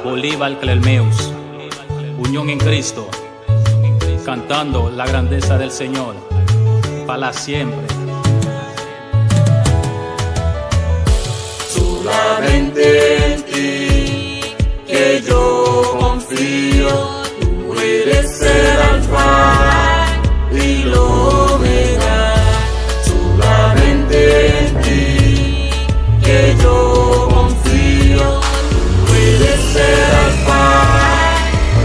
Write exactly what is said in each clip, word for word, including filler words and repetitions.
Bolívar Clelmeus, Unión en Cristo, cantando la grandeza del Señor, para siempre. Solamente en ti que yo confío, tú eres el alfa y el omega. Solamente en ti que yo confío, tú eres el alfa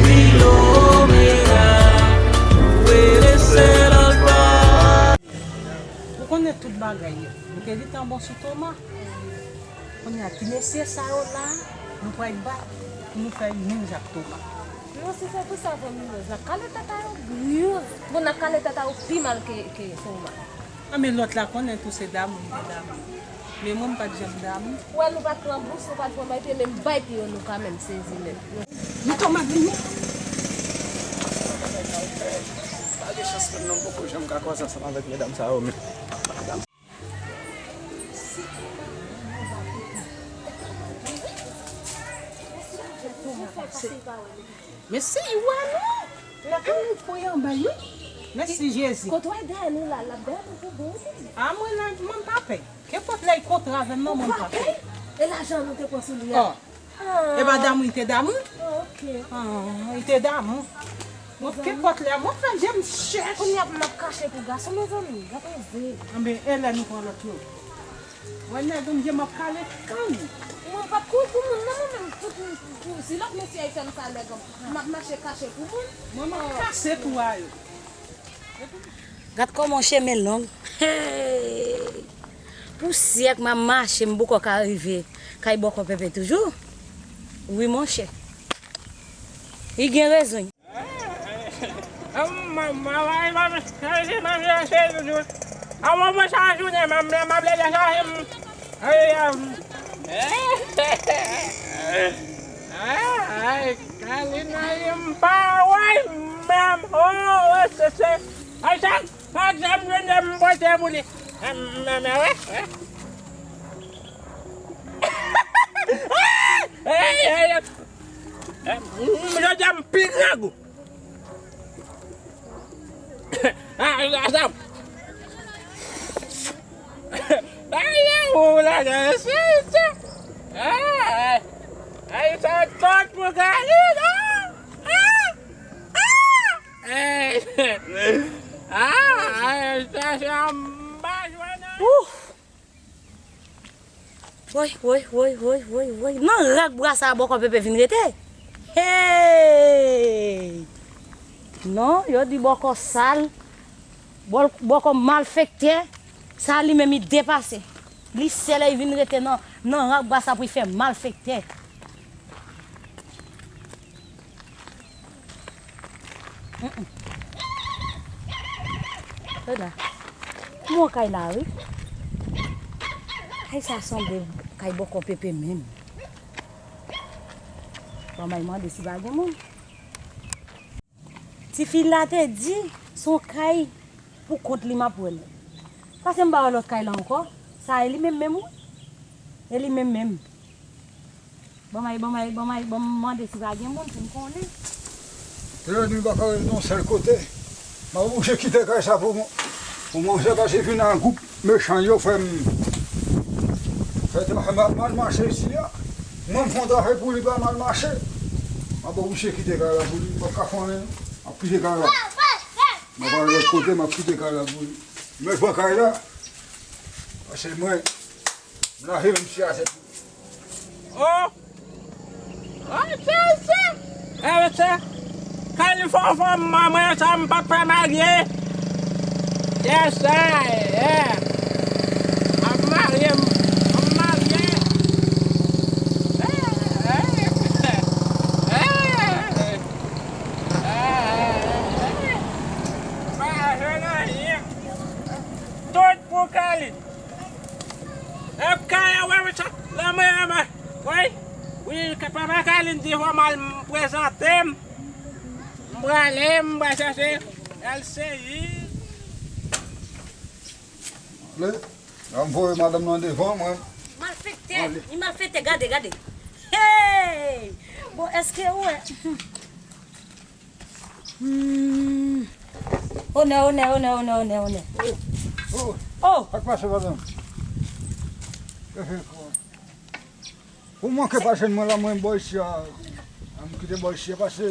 y el omega. Tú eres el alfa. Ou konnen tout bagay yo. Ou te gentan bon sou Toma. Kounye a, ti mesye sa yo la, nou pral bat pou nou fè menm jan ak Toma. Non, si se pou sa, fò m di w, kale tèt a yo, yo, bon, n ap kale tèt a yo pi mal ke, ke Toma. A, men lòt la konnen tou se damou, m te damou. Men mwen, m pa t janm damou. Ou wè, nou pa t pran bous, nou pa t pran bay pye, men bay pye yo, nou ka menm sezi nèt. Men Toma vini. Pa gen chans menm non, m poko janm ka kwaze ansanm avèk medam sa yo, men. Men se yo a non. Lakou nou foye anba yo. Mèsi Jezi. Kote w dèyè nou la, l ap dèyè nou pou bon wi. A mwen la, mwen pa pè. Kenpòt lè y kontre avè m non, mwen pa pè. E lajan nou te pran sou li a? E pa damou, li te damou? Ah, ok. Ah, li te damou. Bon, kenpòt lè, mwen fè je m chèch. Kounye a pou m ap kache pou gason, mezanmi, gade ze. Anben, e lè nou pran lòt yo? Mwen nèg m je m ap kale kann. Mwen p ap kouri pou moun, non, mwen menm, tout, tout, si lòt mesye a fè m sa, nèg m, m ap mache kache pou moun. Mwen m ap kase tou a yo. Gad kòman chemen long. Hey! Pou syèk m ap mache, m poko ka rive kay bòkò Pepe toujou. Wi, monchè. Li gen rezon. Ay, Kalina, m pa wè menm. Oh, se, se. Ay, sa, sa, sa, m jwenn, m pote pou li. M, m, m, wè, wè. Ay, ay, ay. M, m, jodi a, m pi grangou. Ah, sa, sa. Ay, ay, ou la, sa, sa. Ah, ay. Ay, sa, tout pou Kalina. Ah, ah, ah. Hey! Ah, hey, sa se anba jwenn. Ouf! Woy, woy, woy, woy, woy, woy. Nan rak bwa sa bòkò Pepe vin rete. Hey! Non, yo di bòkò sal, bò-, bòkò malfektè, sa li menm li depase. Li sèl li vin rete nan, nan rak bwa sa pou l fè malfektè. Mm, mm. Gad la. Mwen kay la, wi. Kay sa sanble kay bòkò Pepe menm. Bon, m al mande si pa gen moun. Tifi la te di, se yon kay pou kont li m ap wè l. Pase m pa wè lòt kay la ankò. Sa e li menm menm, wi. E li menm menm. Ban m al, ban m al, ban m al, ban m mande si pa gen moun pou m konnen. Lè nou pa ka rete yon sèl kote. M ap oblije kite kay sa pou, pou manzè pase vin ak gwoup mechan yo fè m, fè m mal mache isi a. Mwen m fè yon travay pou li pa mal mache. M ap oblije kite kay la pou li. M pa ka fè anyen. M ap kite kay la. M ap al lòt kote, m ap kite kay la pou li. Men pran kay la. Paske mwen, m lave menm si a sèt. Oh! Oh, se, se. Eh, se. Kalifòfò, manman, sa m pa t fè marye. Yes, I, yeah. M ap marye, m ap marye. Eh, eh, eh, eh, eh. Pa jwenn anyen. Tout pou Kali. Ep, Kali, wè, wè, sa, lanmè, lanmè. Wi, wi, papa Kali, m di fò m al prezante m. M prale, m pral chèche L C I. Ale, la m voye madanm nan devan mwen. Malfektè, li malfektè, gade, gade. Hey! Bon, èske ou wè? Hmm. Onè, onè, onè, onè, onè, onè. Oh, Oh! Ak pase padan. Pou manke pase mwen la, mwen bò isi a. M kite bò isi a pase.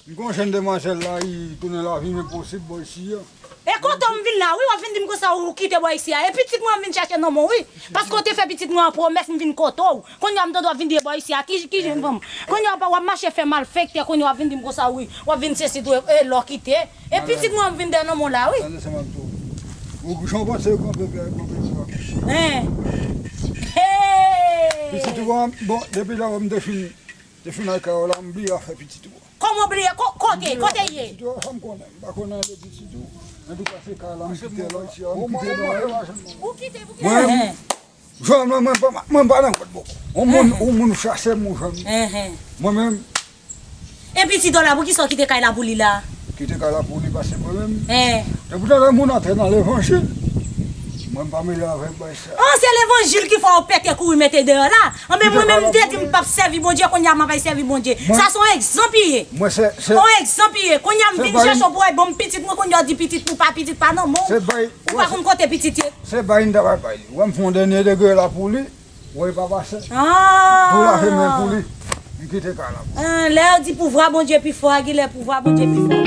M gon jèn demwazèl la, li tounen lavi m enposib bò isi a. E kote w m vin la, wi, w ap vin di m konsa ou kite bò isi a. E pitit mwen m vin chache nan men w, wi. Paske w te fè pitit mwen an pwomès, m vin kote w. Kounye a m tande w ap vin dèyè bò isi a. Ki, ki jèn fanm? Kounye a w ap mache fè malfektè, kounye a w ap vin di m konsa, wi. W ap vin sesi tou, e lè w kite. E pitit mwen m vin dèyè nan men w la, wi. Tande sa m ap di w. Ou jan w panse kanpe, kanpe, kanpe. Hein. Hey! Pitit ou an, bon, depi lè m te fin, te fin al kay ou la, m bliye afè pitit ou an. Kòman w bliye? Ko-, kote? Kote l ye? Pitit ou an, sa m konnen. M pa konnen de pitit ou. Antouka, se kay la, m kite la, isi a, m kite la. Ou kite, ou kite. Mwen, jwenn mwen, mwen pa, mwen pa nan kòd bòkò. Yon moun, yon moun chase m, ou jwenn. Mwen menm, E pitit ou la, poukisa w kite kay la pou li la? Kite kay la pou li pase mwen menm. Hein. Se pou sa lè moun antre nan levanjil, mwen m pa mele avèk bagay sa. Oh, se levanjil ki fè w pete kouri mete deyò la. Anben mwen menm m te di m p ap sèvi Bondye, kounye a m ap al sèvi Bondye. Sa se yon egzanp li ye. Mwen se, se, Yon egzanp li ye. Kounye a m vin chèche w pou w bay bon pitit mwen, kounye a w di pitit ou pa, pitit pa nan men w. se bay, Ou pa konn kote pitit ye. Se bay m ta pral bay li. Wè m fè yon dènye degre la pou li. Wè pa pase. Ah. Pou lave men pou li. M kite kay la pou li. Ah, lè yo di pouvwa Bondye pi fò, a genlè pouvwa Bondye pi fò.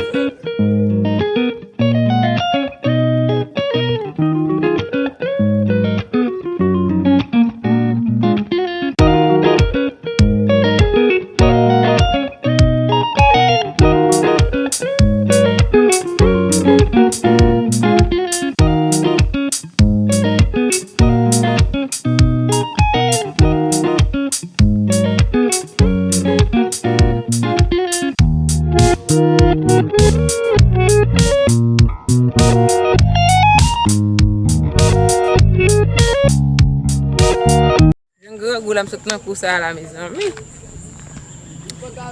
Jan grangou la m sot nan kou sa a la mezanmi.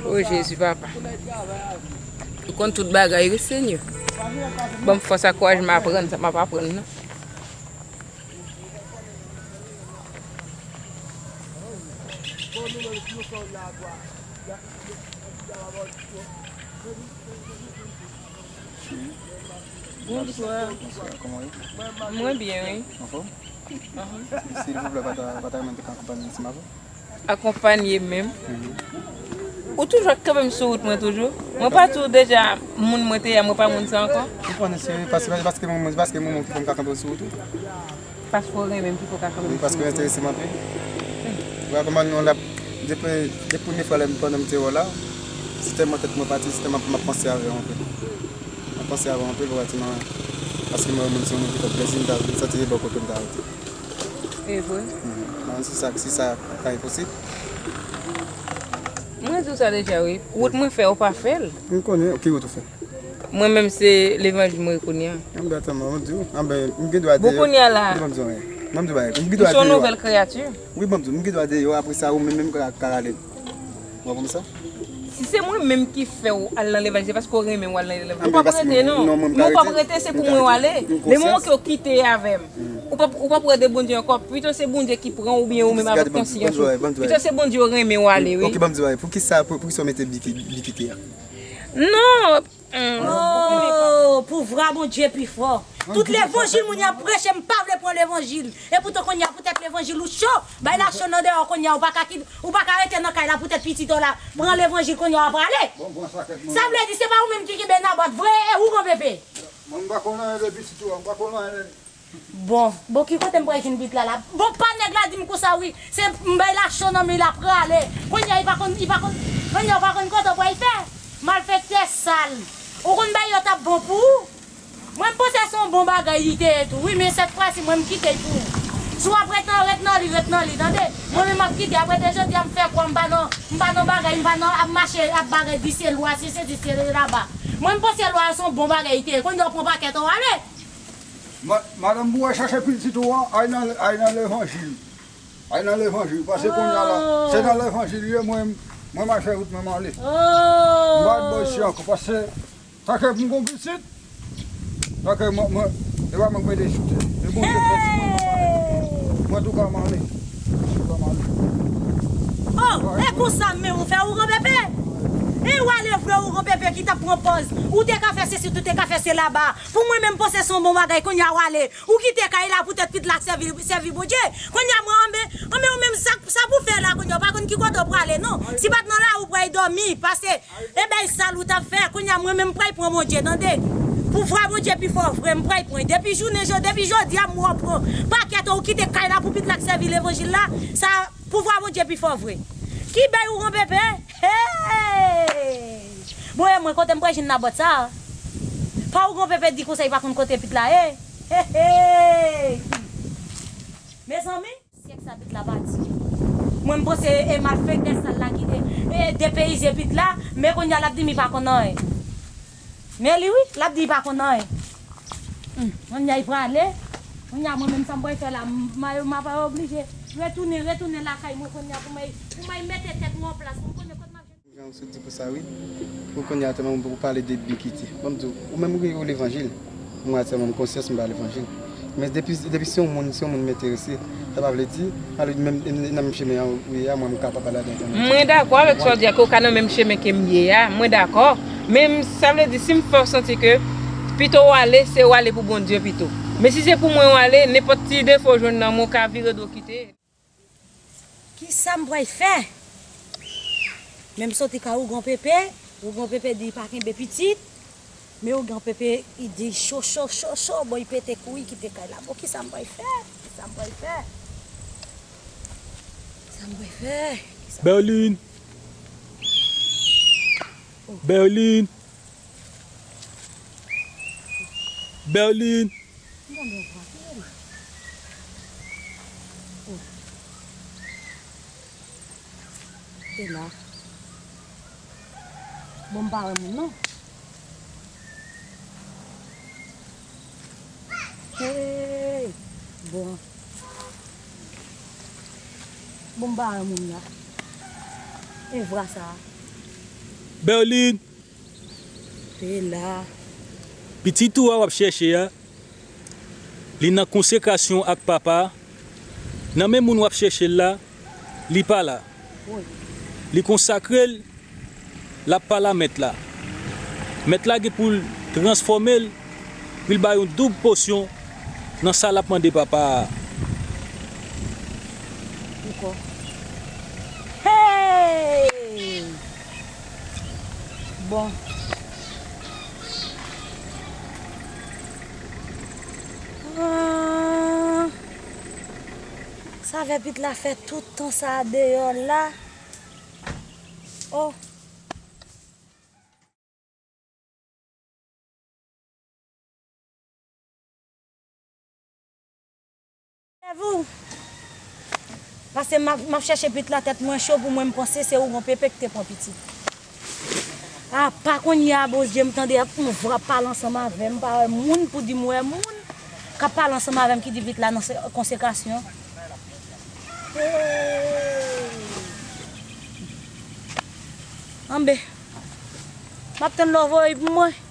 O Jezi papa. Ou konn tout bagay wi Senyè. Ban m fòs ak kouraj m aprann sa m ap aprann nan. Bonswa. Bonswa, kòman w ye? Mwen byen wi. Anfòm? Silvouplè pa ta pa ta renmen te ka akonpanye ansanm avè w? Akonpanye menm. Ou toujou ap kanpe m sou wout mwen toujou? Mwen pa di w deja moun mwen te ye a, mwen pa moun sa ankò? Ou konnen se paske paske moun mwen paske moun mwen ki fè m ka kanpe w sou wout wi. Paske w renmen m ki fè w ka kanpe m sou wout mwen. Wi, paske w enterese m anpil. Ou wè kòman nou la, depi depi premye fwa lè m pandan m te wè w la, se tèlman tèt mwen pati, se tèlman m ap panse avè w anpil. M ap panse avè w anpil, ou wè ti manman. Paske mwen menm se yon moun ki fè m plezi, m ta m santi se bò kote m ta rete. E vre? Mwen si sa si sa ka enposib. Mwen di w sa deja wi. Wout mwen fè ou pa fè l. M konnen ki wout ou fè. Mwen menm se levanjil mwen ye kounye a. Anben atann mwen di w, anben m gen dwa dèyò. Bon kounye a la. Ban m di w anyen. Ban m di w bagay. M gen dwa dèyò. M se yon nouvèl kreyati. Wi ban m di w, m gen dwa dèyò apre sa ou menm menm ka ka rale. Ou konprann sa? Si se mwen menm ki fè w al nan levanjil, se paske w renmen w al nan levanjil. Ou p ap rete non. Men w p ap rete, se pou mwen w ale. Demoman ke w kite avè m, ou p ap ou p ap wè de Bondye ankò. Pito se Bondye ki pran w oubyen ou menm avèk konsyans ou. Pito se Bondye w renmen w ale wi. Ok ban m di w bagay. Poukisa poukisa w mete bi ki bi kite a? Non. Oh, pouvwa Bondye pi fò. Tout levanjil moun y ap preche, m pa vle pran levanjil. Epoutan kounye a poutèt levanjil ou cho, bay la cho nan deyò kounye a, ou pa ka kit, ou pa ka rete nan kay la poutèt pitit ou la. Pran levanjil kounye a w ap prale. Sa vle di se pa ou menm ki kenbe Nabòt vre e ou pran pepe. Mwen m pa konn anyen de pitit ou a, m pa konn anyen. Bon, bon ki kote m pral jwenn bit la la? Bon pa nèg la di m konsa wi, se m bay la cho nan men l ap prale. Kounye a li pa konn, li pa konn, kounye a ou pa konn kote w pral fè. Malfektè sal. Ou konn bay yo t ap bon pou ou? Mwen m panse se yon bon bagay li te ye tou wi, men sèt fwa si mwen m kite l pou ou. Si w ap ret nan ret nan li, ret nan li tande. Mwen menm m ap kite apre de jodi a m fè kwa m pa nan, m pa nan bagay, m pa nan ap mache ap bagay di se lwa, se sesi, se laba. Mwen m panse lwa a se yon bon bagay li te ye, kounye a w pran pakèt ou ale. Madanm pou w al chache pitit ou an, al nan al nan levanjil. Al nan levanjil, paske kounye a la, se nan levanjil li ye, mwen, mwen m al fè wout mwen m ale. M pa ret bò isi ankò, paske, tanke m gon pitit, tanke mwen, mwen, e pa mwen k mete sou tè, se Bondye k fè ti mwen, mwen m ale. Mwen tou ka m ale. Mwen tou ka m ale. Oh, e konsa menm ou fè ougan pepe? E w ale vre ougan pepe ki t ap pran pòz. Ou te ka fè sesi, ou te ka fè sela ba. Pou mwen menm panse se yon bon bagay, kounye a w ale. Ou kite kay la poutèt pitit la sèvi, sèvi Bondye. Kounye a mwen, anben, anben ou menm sa, sa pou fè la kounye a, ou pa konn ki kote w prale non. Si pa t nan lari ou pral dòmi, pase e bay sal ou t ap fè. Kounye a mwen menm m pral pran Bondye, tande. Pouvwa Bondye pi fò vre, m pral pran. Depi jounen jodi, depi jodi a m wè w pran pakèt ou kite kay la pou pitit la k sèvi levanjil la, sa pouvwa Bondye pi fò vre. Ki bay ougan pepe? Hey! Bon, e mwen kote m pral jwenn labòt sa? Pa ougan pepe di konsa li pa konn kote pitit la ye. Hey, hey! Mezanmi, syèk sa pitit la pati. Mwen m panse e malfektè sal la ki te e depeyize pitit la, men kounye a l ap di m li pa konn anyen. Men li wi, l ap di li pa konn anyen. Hmm, kounye a li prale. Kounye a mwen menm sa m pral fè la, m, m, m ap oblije retounen, retounen lakay mwen kounye a pou mwen, pou mwen mete tèt mwen an plas. Mwen konnen kote m ap Jan ou sot di pou sa wi. Ou kounye a tèlman ou pale de byen kite. Ban m di w, ou menm ou gen levanjil. Mwen aktyèlman m konsyans m pa levanjil. Men depi, depi se yon moun, se yon moun m enterese, sa pa vle di, ale menm nan menm chemen an ou ye a, mwen m kapab ale adan menm chemen. Mwen dakò avèk sa w di a, ke w ka nan menm chemen ke m ye a, mwen dakò. Men m, sa vle di, si m fè w santi ke pito w ale, se w ale pou Bondye pito. Men si se pou mwen w ale, nenpòt ti defo w jwenn nan mwen, w ka vire do kite. Kisa m pral fè? Men m soti kay ougan pepe, ougan pepe di li pa kenbe pitit, men ougan pepe li di cho, cho, cho, cho, bon, li pete kouri kite kay la. Bon, kisa m pral fè? Kisa m pral fè? Kisa m pral fè? Kisa m Berline! Berline! Berline! M tande yon vwa, ki rele? Oh. Se la. Bon, m pa wè moun, non. Hey! Bon. Bon, m pa wè moun la. E vwa sa a. Berline! Te la. Pitit ou a w ap chèche a, li nan konsekrasyon ak Papa a. Nan men moun w ap chèche l la, li pa la. Wi. Li konsakre l, l ap pale a Mèt la. Mèt la gen pou l transfòme l, pou l ba yon doub pòsyon nan sa l ap mande Papa a. Ankò. Hey! Bon. Ah. Sa fè pitit la fè tout tan sa a deyò la. Oh. Lève w. Paske m ap, m ap chèche pitit la, tèt mwen cho pou mwen, m panse se ougan pepe ki te pran pitit. Apa kounye a, Bondye, m tande yon vwa ap pale ansanm avè m, m pa wè moun pou di m wè moun k ap pale ansanm avè m ki di pitit la nan se-, konsekrasyon. Hey! Anben. M ap tann lè w voye pou mwen.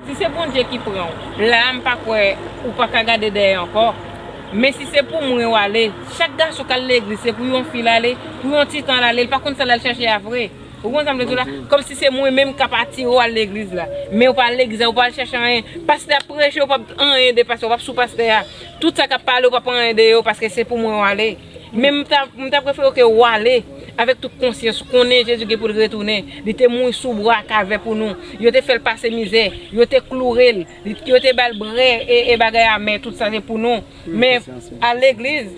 Si se Bondye ki pran w, la a m pa kwè ou pa ka gade dèyè ankò. Men si se pou mwen w ale, chak gason k al legliz, se pou yon fi l ale, pou yon ti tan l ale, l pa konn sa l al chèche a vre. Ou konn sa m vle di w la? Kòmsi se mwen menm k ap atire w al legliz la. Men ou pa al legliz la, ou pa al chèche anyen. Pastè ap preche, ou p ap anyen de pastè, ou p ap sou pastè a. Tout sa k ap pale, ou p ap anyen de yo, paske se pou mwen w ale. Men m ta, m ta prefere ke w ale avèk tout konsyans, ou konnen Jezi gen pou l retounen. Li te mouri sou bwa Kalvè pou nou. Yo te fè l pase mizè, yo te kloure l, li, yo te ba l brè e, e bagay amè, tout sa se pou nou. Men al legliz,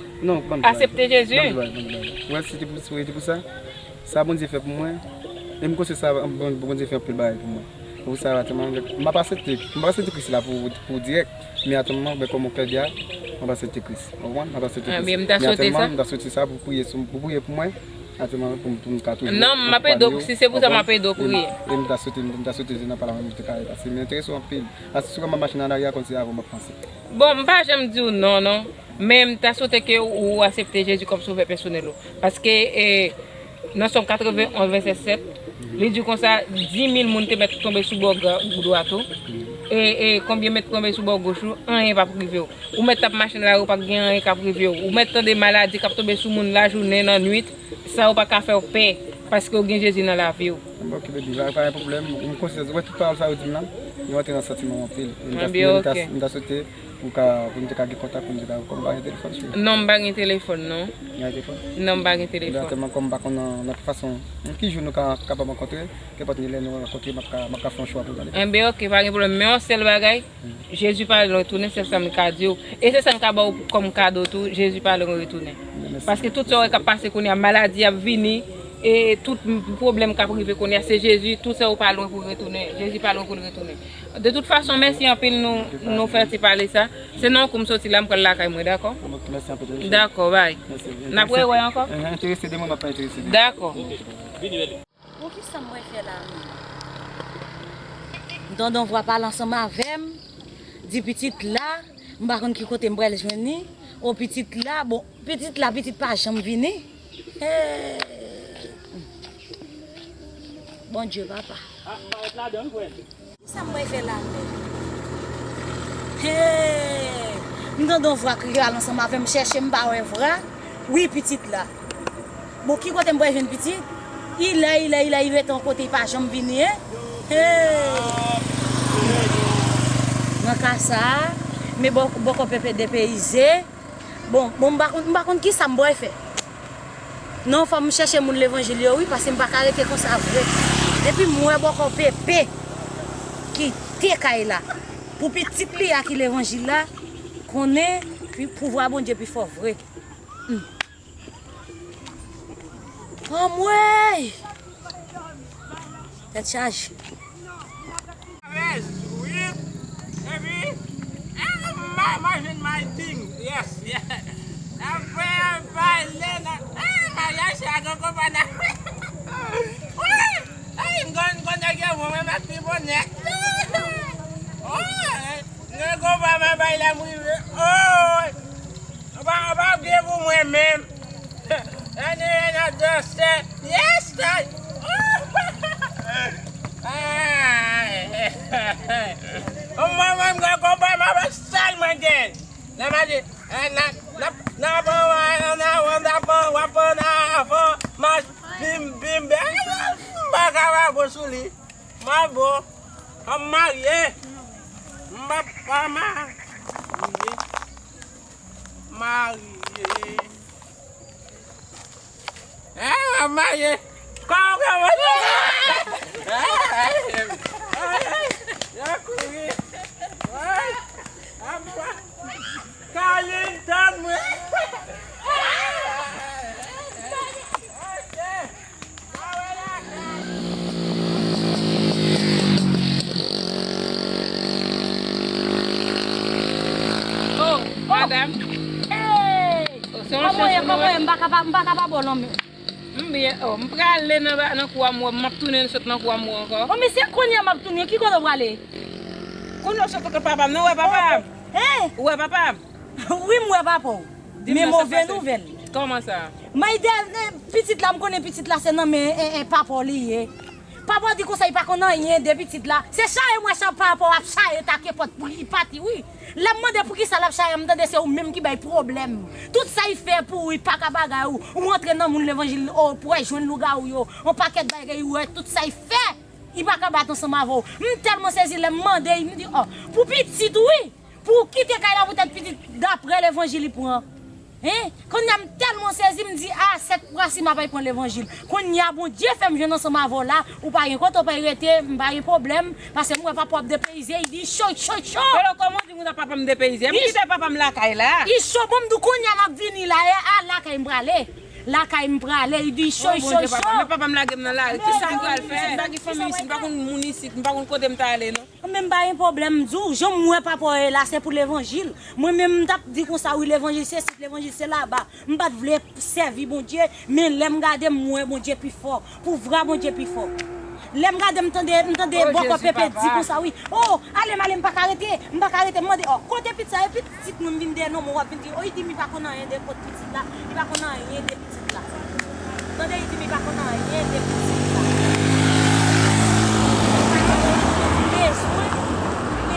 aksepte Jezi. Ou wè, si te pou, si te pou sa, sa Bondye fè pou mwen, e m konsidere sa, Bon-, Bondye fè anpil bagay pou mwen. Pou sa, atèman, m ap aksepte, m ap aksepte Kris la pou, pou dirèk. Men atèman, ben, kòm ou fè di a, m ap aksepte Kris. Ou konprann? M ap aksepte Kris. Men atèman, m ta swete sa pou priye sou, pou priye pou mwen. Atèman, pou, pou m ka toujou. Non, m ap ede w. Si se pou sa, m ap ede w priye. E m ta swete, m ta swete nan pale mwen te ka pase. M enterese w anpil. Atis ou ka m ap mache nan lari a kòmsi avan m ap panse. Bon, m pa janm di w non, non. Men m ta swete ke ou aksepte Jezi kòm sovè pèsonèl ou. Paske, e, nan Sòm katrevenn onz, vèsè sèt, li di konsa, dis mil moun te mèt tonbe sou bò gra-, dwat ou. e, e, konbyen mèt konbyen sou bò goch ou, anyen p ap rive w. Ou mèt t ap mache nan lari, ou p ap gen anyen k ap rive w. Ou mèt tande maladi k ap tonbe sou moun lajounen, nan nwit, sa yo pa ka fè w pè, paske w gen Jezi nan lavi w. Bon, ok, baby, pa, pa gen pwoblèm. M konsyans, ou wè tout pawòl sa yo di m lan, yo antre nan santiman m anpil. E m ta, Ebyen, m ta, ok. M ta swete pou ka, pou m te ka gen kontak, pou m te ka, kòm m pa gen telefòn, cheri. Non, m pa gen telefòn, non. Ou gen telefòn? Non, m pa gen telefòn. Dakò, men kòm m pa konn nan, nan ki fason, ki jou nou ka, kapab rankontre, kenpòt ni lè nou rankontre, m ap ka, m ap ka fè yon chwa pou m tande. Enben, ok, pa gen pwoblèm. Men yon sèl bagay, Jezi pa lwen retounen, se sa m ka di w. E se sa m ka ba w kòm kado tou, Jezi pa lwen retounen. Mèsi. Paske tout sa w wè k ap pase kounye a, maladi ap vini, e tout m-, pwoblèm k ap rive kounye a, se Jezi, tout sa yo pa lwen pou retounen. Jezi pa lwen pou l retounen. De tout fason, mèsi anpil nou, nou fè ti pale sa. Se nan yon kou m soti la, m pral lakay mwen, dakò? Ok, mèsi anpil, cheri. Dakò, bay. Mèsi. N ap rewè ankò? Enterese, enterese de mwen, m ap enterese de. Dakò. Bon, kisa m pral fè la menm? M tande yon vwa pale ansanm avè m, di pitit la, m pa konn ki kote m pral jwenn li. O pitit la, bon, pitit la, pitit pa janm vini. Hey! Bondye, papa. Kisa m pral fè la menm? Hey! M tande yon vwa ki pale ansanm avè m, chèche m pa wè vwa. Wi, pitit la. Bon, ki kote m pral jwenn pitit? Ilè, ilè, ilè, li rete yon kote, li pa janm vini, en? Hey! Nan ka sa a, men bò-, bòkò pepe depeyize. Bon, bon, m pa konn, m pa konn kisa m pral fè. Non, fò m chèche moun levanjil yo, wi, paske m pa ka rete konsa vre. Depi m wè bòkò pepe kite kay la, pou pitit li a ki levanjil la, konnen pi-, pouvwa Bondye pi fò vre. Hmm. Anmwey! Tèt chaje. Yes, wi. Epi, ah, my, my, my thing. Yes, yes. Apre, pale nan, ah, maryaj sa, gon konpa nan. Wi! Ay, m konn, m konn nèg yo, mwen, mwen, m ap pi bonè. Oh, nèg konpa, mwen, bay la, m rive. Oh! Anba, anba byen pou mwen menm. Anyway, n ap danse. Yes, sir. Mwen menm, gen konpa, m ap sèl mwen gen. Nan mache, nan, nan, nan, nan, nan, nan, nan, nan, nan, nan, nan, nan, nan, bim, bim, bim. M pa ka pa bon sou li. M pa bon. Kòm marye. M pa, pa marye. Marye. Eh, m ap marye. Kòman w ka marye? Eh, eh, eh, eh, yo kouri. Woy. Apa. Kalin, tann mwen. Ok. Oh, madam. Hey! Oh, se yon chans pou nou, wi. Kòman w ye? M pa ka pa, m pa ka pa ba w lanmen. M byen, oh, m prale nan, nan kou a m wè, m ap tounen sot nan kou a m wè ankò. Oh, men se kounye a m ap tounen, ki kote w prale? Kounye a w sot kote papa m, non, wè papa m. Hein? Ou wè papa m? Wi, m wè papa w. Men move nouvèl. Kòman sa? Mayde, eh, pitit la, m konnen pitit la se nan men, eh, eh, papa w li ye. Papa w di konsa, li pa konn anyen de pitit la. Se chaye m wè sa papa w ap chaye ta kenpòt pou li pati, wi. Lè m mande poukisa l ap chaye, m tande se ou menm ki bay pwoblèm. Tout sa l fè pou ou, li pa ka bagay ou. Ou antre nan moun levanjil, ou pwè jwenn lougawou yo. Yon pakèt bagay, ou wè tout sa l fè. Li pa ka bat ansanm avè w. M tèlman sezi lè m mande, m di, oh, pou pitit ou, wi. Pou w kite kay la poutèt pitit, daprè levanjil li pran. Hein? Kounye a m tèlman sezi, m di, ah, sèt pwa si m ap al pran levanjil. Kounye a Bondye fè m jwenn ansanm avè w la, ou pa gen kote w pral rete, m pa gen pwoblèm, paske m wè papa w ap depeyize, li di cho, cho, cho. Alò, kòman w di moun sa papa m depeyize? M kite papa m lakay la. Li cho, bon, m di w kounye a m ap vini la, e a lakay m prale. Lakay m prale, li di cho, cho, cho. Oh, Bondye, papa, men papa m lage m nan lari. Kisa m pral fè? M pa gen fanmi isit, m pa konn moun isit, m pa konn kote m ta ale, non. Mwen menm m pa gen pwoblèm, m di w, jan m wè papa w ye la, se pou levanjil. Mwen menm, m t ap di konsa, wi, levanjil se isit, levanjil se laba. M pa t vle sèvi Bondye, men lè m gade, m wè Bondye pi fò. Pouvwa Bondye pi fò. Lè m gade, m tande, m tande bòkò pepe di konsa, wi. Oh, ale m ale, m pa ka rete, m pa ka rete. M mande, oh, kote pitit sa ye? Pitit mwen, m vin dèyè non, mwen w ap vin di, oh, li di m li pa konn anyen de kot pitit la, li pa konn anyen de pitit la. Tande, li di m li pa konn anyen de pitit la. Li bezwen, li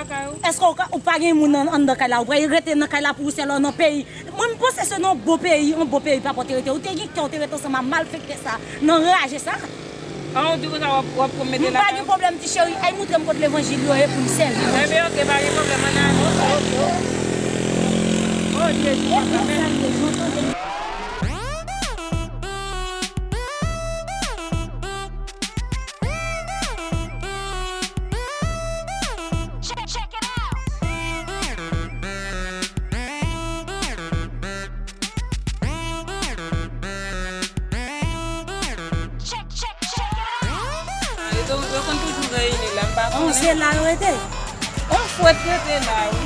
lakay ou. Èske ou ka, ou pa gen moun an, anndan kay la? Ou pral rete nan kay la pou ou sèl, ou nan peyi. Mwen, m panse se nan bon peyi, yon bon peyi papa w te rete. Ou te gen kè, ou te rete ansanm a malfektè sa, nan raje sa. An, ou di konsa w ap, w ap pran m mete lakay ou? M pa gen pwoblèm, ti cheri. Ay, montre m kot levanjil yo ye pou m sèvi. Ebyen, oke, pa gen pwoblèm, ann ale. Oke, oke, oke. O, Jezi, papa, mèsi. Yo, yo konn toujou reyini la, m pa konnen. Se la yo rete? On fwèt rete la, wi.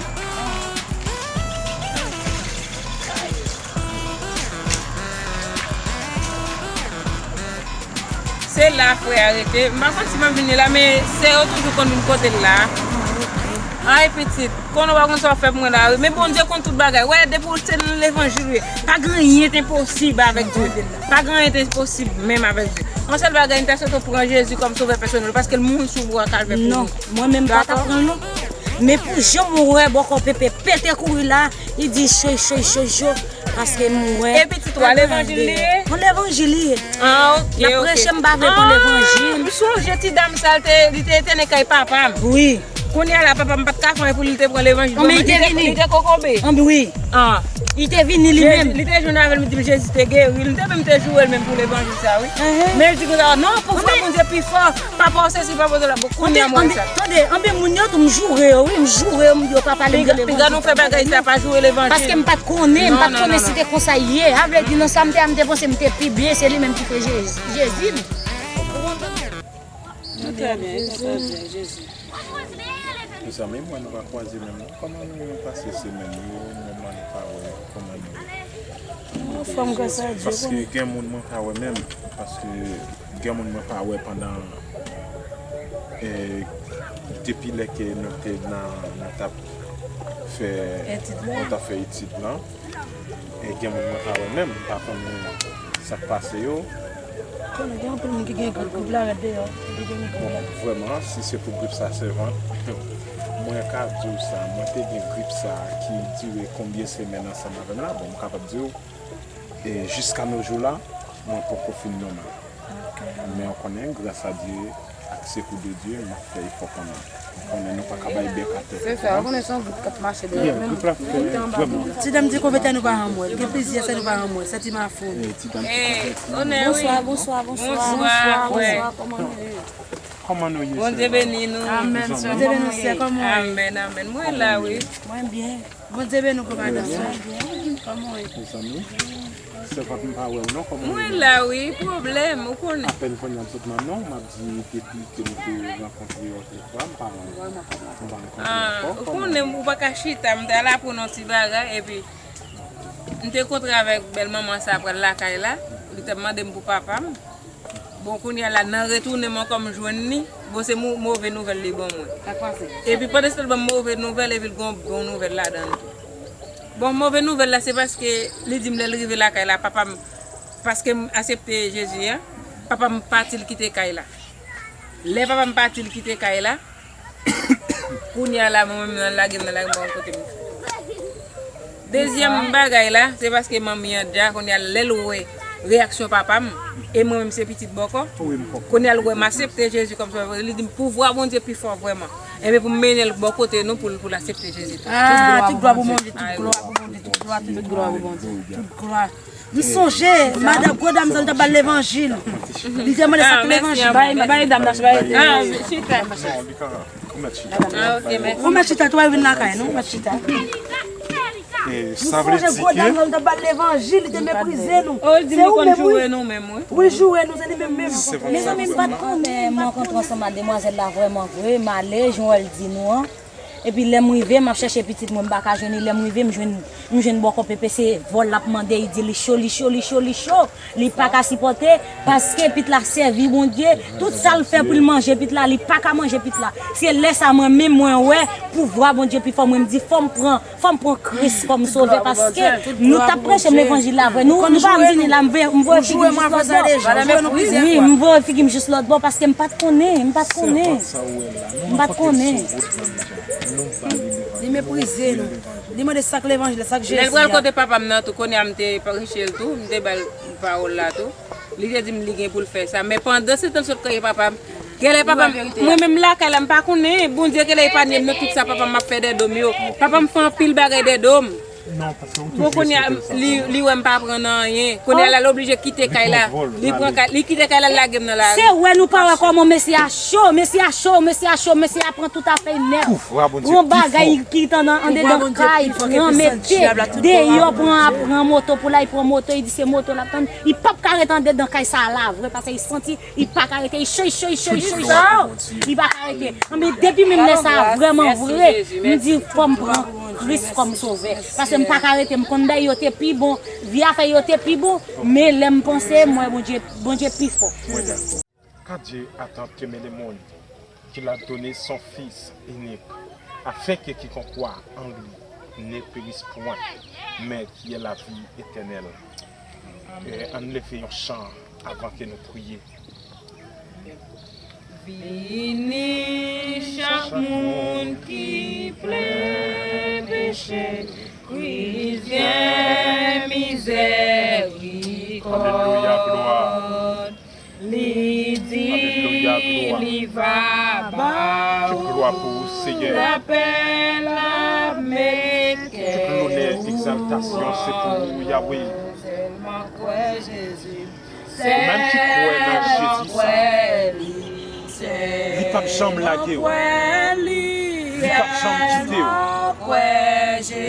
Se la frè a rete. M pa konn si m ap vini la, men sè yo toujou konn vin kote l la. Ay, pitit, konnen w pa konn sa w ap fè pou mwen la, wi. Men Bondye konn tout bagay. Wè, depi w se nan levanjil, wi, pa gen anyen k enposib avèk Dye. Pa gen anyen k enposib menm avèk Dye. Yon sèl bagay, m ta swete w pran Jezi kòm sovè pèsonèl, paske l mouri sou bwa Kalvè pou ou. Non, mwen menm m pa t ap pran l, non. Men pou jan m wè bòkò Pepe pete kouri la, li di, choy, choy, choy, choy, paske m wè. E pitit ou a levanjil li ye? Yon levanjil li ye. Ah, ok, ok. L ap preche, m pa vle pran levanjil. Ah, m sonje ti dam sa, li te, li te etène kay papa m. Wi. Kounye a la, papa m pa t ka fè anyen pou li, li te pran levanjil. Anben, li te vini. Li te kokobe. Anben, wi. Ah. Li te vini li menm. Li te jwenn avè l, li di m Jezi te geri l. M te menm te joure l menm pou levanjil sa, wi. Men li di konsa, non, pouvwa Bondye pi fò. Papa w sesi, papa w sela. Bon, kounye a m wè sa. Tande, anben moun yo tou, m joure yo, wi, m joure yo, m di yo pa pale m de levanjil. Piga nou fè bagay sa, pa joure levanjil. Paske m pa t konnen, m pa t konnen si te konsa l ye. A vle di, nan sa m te a, m te panse m te pi byen, se li menm ki te Jezi, Jezi m. Nou trè byen, nou trè byen, Jezi. Mezanmi, mwen nou pa kwaze menm non. Kòman nou pase semèn yo, mwen pa wè kòman nou ye? Anfòm, gras a Dye. Paske gen moun mwen pa wè menm, paske gen moun mwen pa wè pandan, eh, depi lè ke nou te nan, nou t ap fè, nou t ap fè etid lan. E gen moun mwen pa wè menm, m pa konn sa k pase yo. Konnen gen anpil moun ki gen grip, grip la rèd deyò, ki gen grip la. Bon, vrèman, si se pou grip sa, sèvant, mwen ka di w sa, mwen te gen grip sa ki dire konbyen semèn ansanm avè m la, bon, m kapab di w, e jiska nos jours la, mwen poko fin nòmal. Men w konnen, gras a Dye, ak sekou de Dye, m ap fè efò kanmenm. M konnen nou pa ka bay bèk atè. Se sa, w konnen se yon gwoup k ap mache dèyè. Ti dam di konvètè nou pa janm wè l. Gen plizyè sè nou pa janm wè l. Sè Ti Mafou. Bonswa, bonswa, bonswa. Bonswa, kòman nou ye? Kòman nou ye, sè? Bondye beni nou. Amèn, sè. Bondye beni nou, sè. Kòman w ye? Amèn, amèn. Mwen la, wi. Mwen byen. Bondye beni w, madanm. Mezanmi, sèvant, m pa wè w non, kòman w ye? Mwen la wi, pwoblèm, ou konnen. Apèn kounye a m sot nan non, m ap di depi ke nou te rankontre yon lòt fwa, m pa, m pa rankontre ankò. Ah, ou konnen, ou pa ka chita, m ta la pou nou ti bagay, epi m te kontre avèk bèl manman sa pral lakay la, li t ap mande m pou papa m. Bon, kounye a la, nan retounen m ankò m jwenn li, bon, se mo-, move nouvèl li ban mwen. Sa k pase? Epi pandan se tan l ban m move nouvèl, epi l gen yon bon nouvèl ladan l tou. Bon, move nouvèl la, se paske li di m lè l rive lakay la, papa m, paske m aksepte Jezi a, papa m pati l kite kay la. Lè papa m pati l kite kay la, kounye a la, mwen menm nan lage m, nan lage m pa konn kote m. Dezyèm bagay la, se paske manmi an dja, kounye a lè l wè reyaksyon papa m, e mwen menm se pitit bòkò, kounye a l wè m aksepte Jezi kòm sovè, li di m pouvwa Bondye pi fò vrèman. Enben pou m mennen l bò kote nou pou l, pou l aksepte Jezi tou. Ah, tout glwa pou Bondye, tout glwa pou Bondye, tout glwa, tout glwa pou Bondye, tout glwa. M sonje, madanm, gwo dam sa, nou t ap ba l levanjil. Li te mande sa k levanjil. Bay, bay dam nan, bay. Ah, chita. Ou mèt chita. Ah, ok, mèsi. Ou mèt chita, tou, al vin lakay nou, ou mèt chita. E sa vle di ke gwo dam nan, l t ap ba l levanjil, li te meprize nou. Oh, li di nou konn joure nou menm, wi. Wi, joure nou, se li menm menm. Mezanmi, m pa t konnen, m rankontre ansanm ak demwazèl la vrèman vre, m ale, jan w wè l di nou an. Epi lè m rive, m ap chèche pitit mwen, m pa ka jwenn li. Lè m rive, m jwenn, m jwenn bòkò pepe, se vòl l ap mande, li di li cho, li cho, li cho, li cho. Li pa ka sipòte, paske pit la sèvi Bondye. Tout sa l fè pou l manje pit la, li pa ka manje pit la. Se lè sa mwen menm mwen wè pouvwa Bondye pi fò, mwen m di fò m pran, fò m pran Kris kòm sovè, paske nou t ap preche m levanjil la vre. Nou, nou pa vini la, m voye, m voye figi m jis lòt bò. Wi, m voye figi m jis lòt bò, paske m pa t konnen, m pa t konnen. M pa t konnen. Li meprize nou. Li mande sa k levanjil la, sa k Jezi a. Lè l pral kote papa m nan tou, kounye a m te preche l tou, m te ba l pawòl la tou. Li te di m li gen pou l fè sa. Men pandan se tan l sot kreye papa m, genlè papa m, mwen menm lakay la, m pa konnen. Bondye genlè epanye m nan tout sa papa m ap fè dèdo m yo. Papa m fè anpil bagay dèdo m. Bon, kounye a, li, li wè m pa pran nan anyen. Kounye a la, l oblije kite kay la. Li pran kay, li kite kay la, l lage m nan lari. Se wè nou pa wè kòman mesye a cho, mesye a cho, mesye a cho, mesye a pran tout afè l nèf. Pran bagay ki t andan andedan kay, pran mete deyò, pran, pran moto pou l al, pran moto, li di se moto l ap tann. Li p ap ka ret andedan kay sa a la vre, paske li santi li pa ka rete, li cho, li cho, li cho, li cho, li cho, li cho. Li pa ka rete. Anben, depi menm lè sa a, vrèman vre, m di fò m pran Kris kòm sovè. Paske m pa ka rete, m konn bagay yo te pi bon, vi afè yo te pi bon, men lè m panse, m wè Bondye, Bondye pi fò. Car Dieu a tant aimé le monde qu'il a donné son Fils unique, afin que quiconque croit en lui ne périsse point, mais qu'il ait la vie éternelle. E, ann leve yon chan avan ke nou priye. Vini chak moun ki plen peche, Kris gen mizèrikòd. Alelouya, glwa. Li di li va ba ou lapè l ap mete kè ou. Tout glwa pou ou, Seyè. Tout lonè, egzaltasyon, se pou ou, Yahweh. Sèlman kwè Jezi. Ou menm ki kwè nan Jezi sa, li p ap janm lage w. Li p ap janm kite w.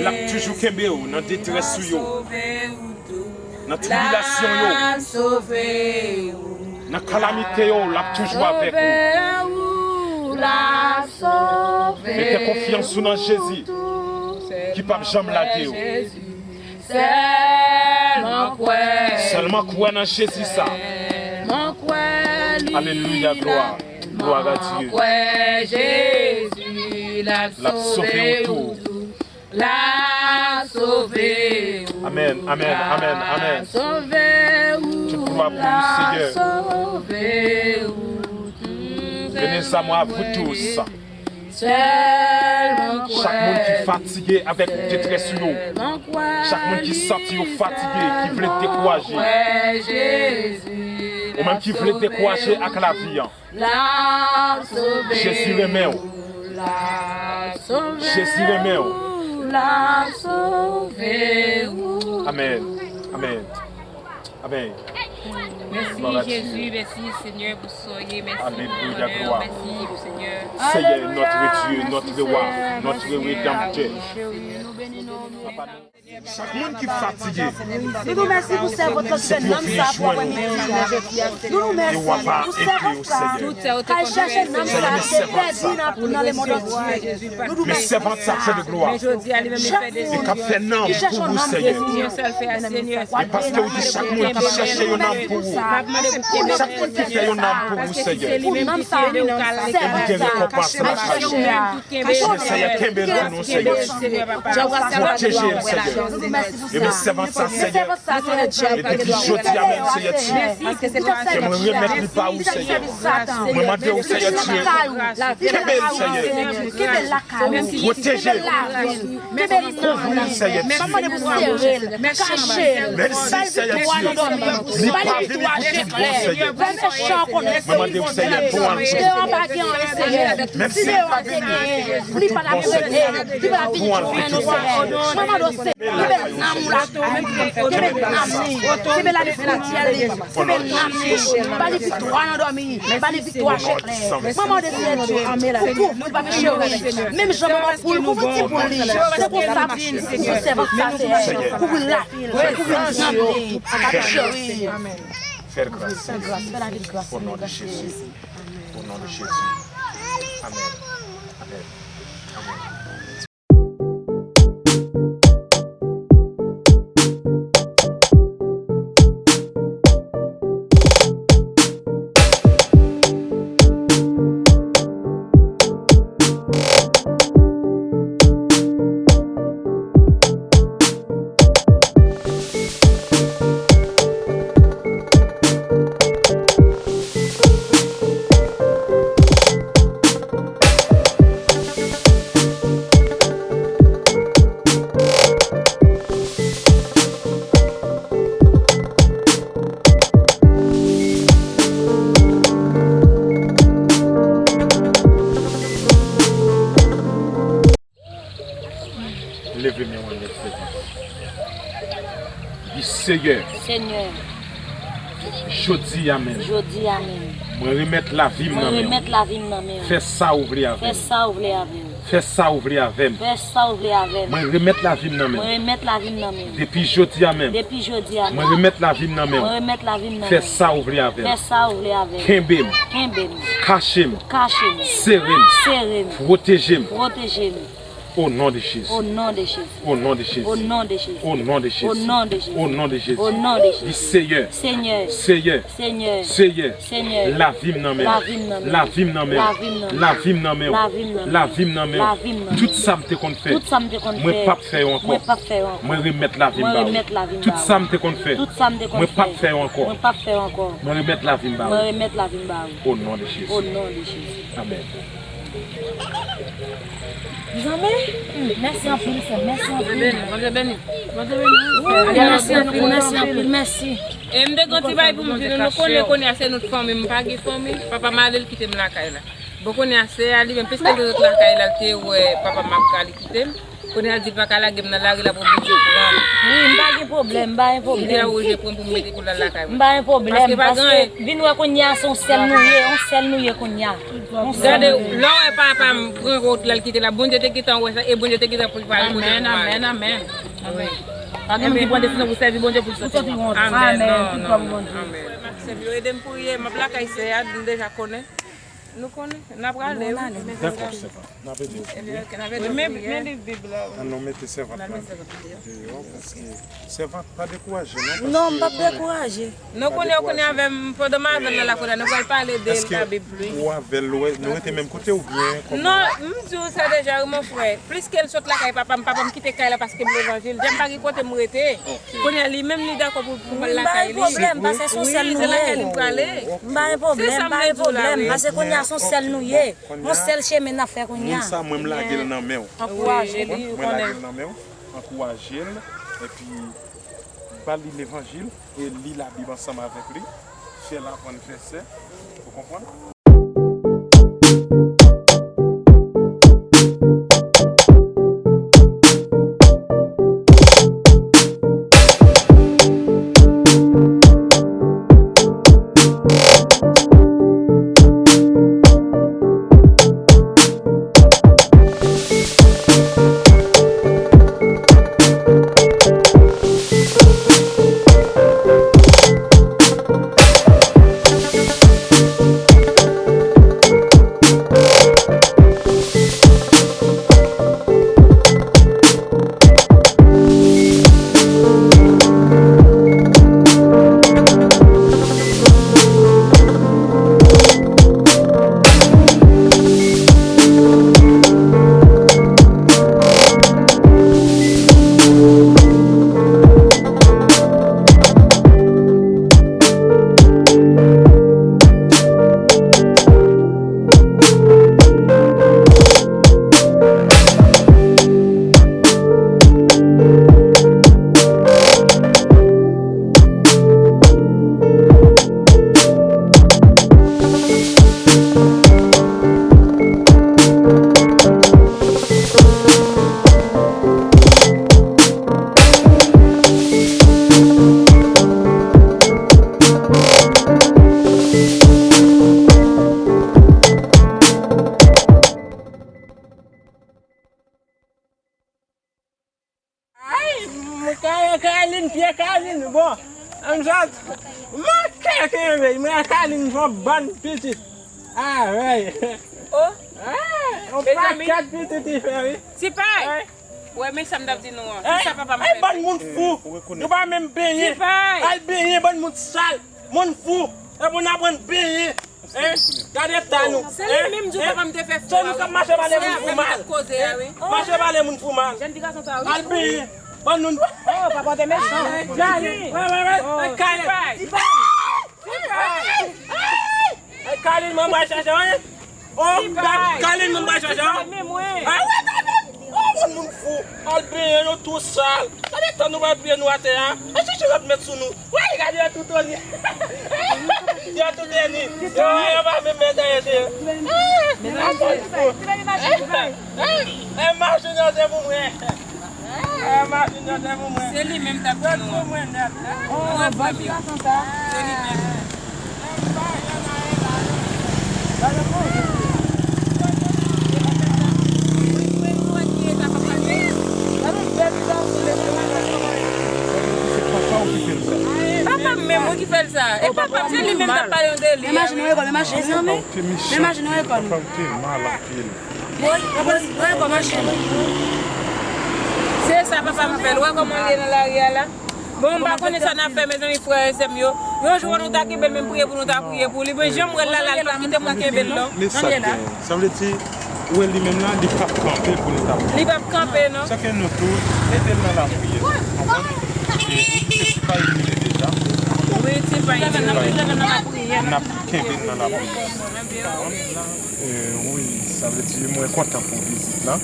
L ap toujou kenbe w nan detrès ou yo, nan tribilasyon yo, nan kalamite yo, l ap toujou avèk ou. Mete konfyans ou nan Jezi, ki p ap janm lage w. Sèlman kwè. Sèlman kwè nan Jezi sa. Sèlman kwè li. Alelouya, glwa. Glwa a Dye. Kwè Jezi, l ap sove w tou. L ap sove w. Amèn, amèn, amèn, amèn. L ap sove w. Tout glwa pou ou, Seyè. L ap sove w. Venez à moi, vous tous. Chak moun ki fatige avèk detrès ou yo, chak moun ki santi yo fatige, ki vle dekouraje, ou menm ki vle dekouraje ak lavi an, Jezi renmen w. Jezi renmen w. Amèn. Amèn. Amèn. Mèsi Jezi, mèsi Senyè pou sa w ye, mèsi pou bonè w, mèsi Senyè. Seyè, notre Dieu, notre roi, notre rédempteur. Chak moun ki fatige, nou di w mèsi pou sèvant lan ki fè nanm sa pou apre midi jounen jodi a. Nou di w mèsi pou sèvant sa k al chèche nanm sa ki te pèdi nan, nan lemonn antye. Nou di w mèsi. Sèvant sa k fè de glwa. Li k ap fè nanm pou ou, Seyè. E paske ou di chak moun ki chèche yon nanm pou ou, chak moun ki fè yon nanm pou ou, Seyè, ou gen rekonpans nan lavi. Seyè, kenbe l pou nou, Seyè. Pwoteje l, Seyè. E men sèvant sa, Seyè. E depi jodi a menm, Seyè Dye, ke mwen remèt li ba ou, Seyè. Mwen mande w, Seyè Dye, kenbe l, Seyè. Pwoteje l. Kouvri l, Seyè Dye. Menm si, Seyè Dye, li pa vini pou tout bon, Seyè. Mwen mande w, Seyè, pou al kote. Menm si li pa vini pou tout bon, Seyè, pou al kote, Seyè. Kenbe nanm ou la. Kenbe nanm li. Kenbe lavi espirityèl li. Kenbe nanm li. Ba li viktwa nan dòmi. Ba li viktwa chèk. Mwen mande Senyè Dye pou kouvri l pa cheri. Menm jan manman poul kouvri ti poul li. Se konsa pou sèvant sa Senyè. Kouvri lavi l. Kouvri nanm li. Cheri. Fè l gras. Fè gras. Fè lavi l gras. Au nom de Jésus. Au nom de Jésus. Amen. Amen. Amen. Leve men w anlè sèvant. Di, Seyè, Senyè, jodi a menm, jodi a menm, mwen remèt lavi m mwen nan men w. Remèt lavi m nan men w. Fè sa w vle avè m. Fè sa w vle avè m. Fè sa w vle avè m. Fè sa w vle avè m. Mwen remèt lavi m nan men w. Mwen remèt lavi m nan men w. Depi jodi a menm, depi jodi a menm, mwen remèt lavi m nan men w. Mwen remèt lavi m nan men w. Fè sa w vle avè m. Fè sa w vle avè m. Kenbe m. Kenbe m. Kache m. Kache m. Sere m. Sere m. Pwoteje m. Pwoteje m. Au nom de Jésus. Au nom de Jésus. Au nom de Jésus. Au nom de Jésus. Au nom de Jésus. Au nom de Jésus. Au nom de Jésus. Au nom de Jésus. Di, Seyè. Seyè. Seyè. Seyè. Seyè. Seyè. Lavi m nan men w. Lavi m nan men w. Lavi m nan men w. Lavi m nan men w. Lavi m nan men w. Lavi m nan men w. Lavi m nan men w. Tout sa m te konn fè. Tout sa m te konn fè. Mwen p ap fè yo ankò. Mwen p ap fè yo ankò. Mwen remèt lavi m ba ou. Mwen remèt lavi m ba ou. Tout sa m te konn fè. Tout sa m te konn fè. Mwen p ap fè yo ankò. Mwen p ap fè yo ankò. Mwen remèt lavi m ba ou. Mwen remèt lavi m ba ou. Au nom de Jésus. Au nom de Jésus. Amen. Zanmi, hmm, mèsi anpil, sè m. Mèsi anpil. Bondye beni, Bondye beni. Wi, mèsi anpil, mèsi anpil, mèsi. E m te gen yon ti bagay pou m di nou, nou konnen kounye a se nou t fanmi, m pa gen fanmi, papa m ale l kite m lakay la. Bon, kounye a sè a li menm, piske l te sot lakay la, l te wè papa m ap ka li kite m. Kounye a l di l pa ka lage m nan lari, l ap oblije pran m. Wi, m pa gen pwoblèm, m pa gen pwoblèm. Li te oblije pran m pou m mete pou l al lakay mwen. M pa gen pwoblèm, paske vin wè kounye a se yon sèl nou ye, yon sèl nou ye kounye a. Yon sèl nou ye. Gade, lè w wè papa m pran wout la, l kite la, Bondye te gentan wè sa, e Bondye te gentan prepare kote pou m ale. Amèn, amèn, amèn. Wi. Pa gen moun ki pran desizyon pou sèvi Bondye pou l soti wont. Amèn, non, non, non. Amèn. Sè m yo, ede m priye, m ap lakay sè a, m deja konnen. Nou konnen, n ap prale, wi. Dakò, sèvant. N ap ede w priye. Ebyen, ok, n ap ede w priye. Men, men liv Bib la, wi. Ann nou mete sèvant lan deyò, paske sèvant, pa dekouraje, non, paske... Non, m p ap dekouraje. Nou konnen, ou konnen avè m, pandan m avè l nan lakou la, nou pral pale de Labib plis. Èske ou avè l, nou rete menm kote oubyen kòman? Non, m di w sa deja, wi, mon frè. Pliske l sot lakay papa m, papa m kite kay la paske m levanjil. Deja m pa gen kote m rete. Ok. Kounye a, li menm, li dakò pou, pou m al lakay li. M pa gen pwoblèm, paske se yon sèl nou ye. Se lakay li m prale. M pa gen pwoblèm, m pa gen pwoblèm, paske kounye a se yon sèl nou ye. Yon sèl chemen n ap fè kounye a. Moun sa, mwen, m lage l nan men w. Ankouraje li, ou konnen. Mwen lage l nan men w, ankouraje l, epi ba li levanjil, e li Labib ansanm avèk li. Fè l aprann fè sè, ou konprann? Mwen kèk envey, mwen Kalin fè yon bann pitit. Arèy. Oh. Ah, yon pakèt pitit li fè, wi. Ti Pay. Wè, men sa m t ap di nou an. Ki sa papa m fè? Bann moun fou. Nou pa menm benyen. Ti Pay. Al benyen, bann moun sal. Moun fou. E pou n aprann benyen. Hein? Gade eta nou. Se li menm di papa m te fè fou. Se nou k ap mache pale moun fou mal. Mache pale moun fou mal. Jèn ti gason sa, wi. Al benyen. Bann nou. Oh, papa te mechan. Gade. Wè, wè, wè. Ay, Kalin. Ay, Kalin, mwen mwen chache, wi. Oh, Kalin, mwen mwen chache, wi. Ay, wè, Kalin. Oh, moun, moun fou. Al benyen, yo tou sal. Gade tan nou pa piye nou atè a. Al chèche lòt mèt sou nou. Wè, gade yo tout oni. Yo tout oni. Yo, yo pa menm mèt anyen, se yo. Ah, moun fou. Eh, eh, eh, machin nan se pou mwen. Eh, machin nan se pou mwen. Se li menm t ap di nou an. Pou mwen nèt. Oh, bon ti gason sa. Se li menm. Papa m menm wi ki fè l sa. E papa m, se li menm k ap pale yon deli. Men machin, wè kò, men machin, mezanmi. Men machin, wè kò. Papa m te mal anpil. Wè kò machin. Se sa papa m fè l. Wè kòman l ye nan lari a la. Bon, m pa konnen sa n ap fè, mezanmi, frè e sè m yo. Yon jou nou ta kenbe l, menm priye pou nou ta priye pou li. Men jan m wè l la, la, li p ap kite moun kenbe l, non. Men sa k gen. Sa vle di, ou wè li menm la, li p ap kanpe pou li ta priye. Li p ap kanpe, non. Sa ke nou tou, mete l nan lapriyè. Konprann? E ou di se Ti Pay li ye deja. Wi, Ti Pay li ye. N ap kenbe l nan lapriyè. E, wi, sa vle di mwen kontan pou vizit la.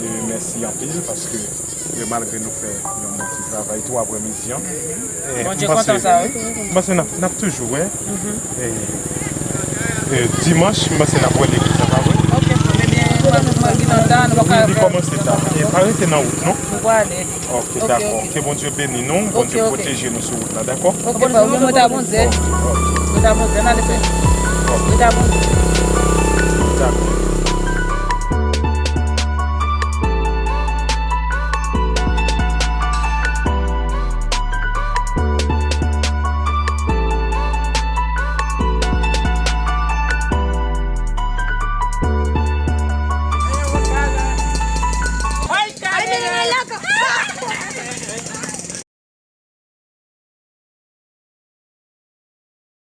E, mèsi anpil paske, e, malgre nou fè yon bon ti travay tou aprèmidi an. E, Bondye kontan sa, wi. M panse n ap, n ap toujou wè. E, e, dimanch, m panse n ap wè legliz la, pa vre? Ok, ebyen, paske mwen vin an ta, nou pa ka. Wi, li kòmanse ta. E pa rete nan wout, non? Nou prale. Ok, dakò. Ke Bondye beni nou, Bondye pwoteje nou sou wout la, dakò? Ok, frè, ou mwen ta Bondye. Mwen ta Bondye, n ale frè. Mwen ta Bondye. Dakò.